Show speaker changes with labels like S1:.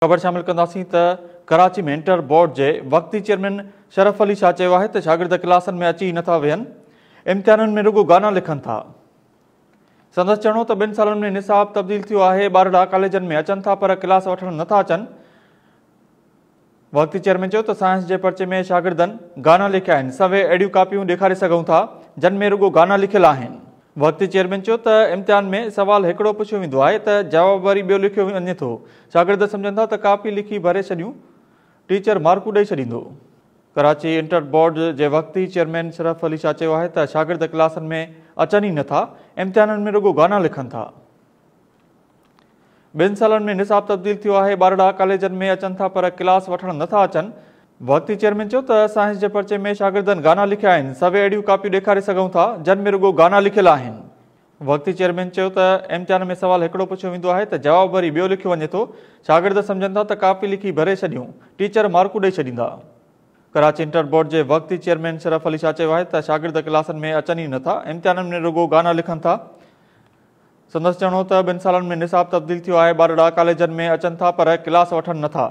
S1: خبر شامل ڪنداسين ته ڪراچي ۾ انٽر بورڊ جي وقتي چيئرمين شرف علي شاهه چيو آهي ته شاگرد ڪلاسن ۾ اچي ئي نٿا ويهن، امتحانن ۾ رڳو گانا لکن ٿا. سندس چوڻ هو ته 2 سالن ۾ نصاب تبديل ٿيو آهي، ٻارڙا ڪاليجن ۾ اچن ٿا پر ڪلاس وٺڻ نٿا اچن. وقتي چيئرمين چيو ته سائنس جي پرچي ۾ شاگردن گانا لکيا آهن، سوين اهڙيون ڪاپيون ڏيکاري سگهون ٿا جن ۾ رڳو گانا لکيل آهن. وقتي چيئرمين چيو ته امتحان ۾ سوال هڪڙو پڇيو ويندو آهي ته جواب وري ٻيو لکيو وڃي ٿو، شاگرد سمجهن ٿا ته ڪاپي لکي ڀري ڇڏيون، ٽيچر مارڪون ڏئي ڇڏيندو. ڪراچي انٽر بورڊ جي وقتي چيئرمين شرف علي شاهه چيو آهي ته شاگرد ڪلاسن ۾ اچن ئي نٿا، امتحانن ۾ رڳو گانا لکن ٿا. 2 سالن ۾ نصاب تبديل ٿيو آهي، ٻارڙا ڪاليجن ۾ اچن ٿا پر ڪلاس وٺڻ نٿا اچن. وقتي چيئرمين چيو ته سائنس جي پرچي ۾ شاگردن گانا لکيا آهن، سوين اهڙيون ڪاپيون ڏيکاري سگهون ٿا جن ۾ رڳو گانا لکيل آهن. وقتي چيئرمين چيو ته امتحان ۾ سوال هڪڙو پڇيو ويندو آهي ته جواب وري ٻيو لکيو وڃي ٿو، شاگرد سمجهن ٿا ته ڪاپي لکي ڀري ڇڏيون، ٽيچر مارڪون ڏئي ڇڏيندا. ڪراچي انٽر بورڊ جي وقتي چيئرمين شرف علي شاهه چيو آهي ته شاگرد ڪلاسن ۾ اچن ئي نٿا، امتحانن ۾ رڳو گانا لکن ٿا. سندس چوڻ هو ته 2 سالن ۾ نصاب تبديل ٿيو آهي، ٻارڙا ڪاليجن ۾ اچن ٿا پر ڪلاس وٺن نٿا.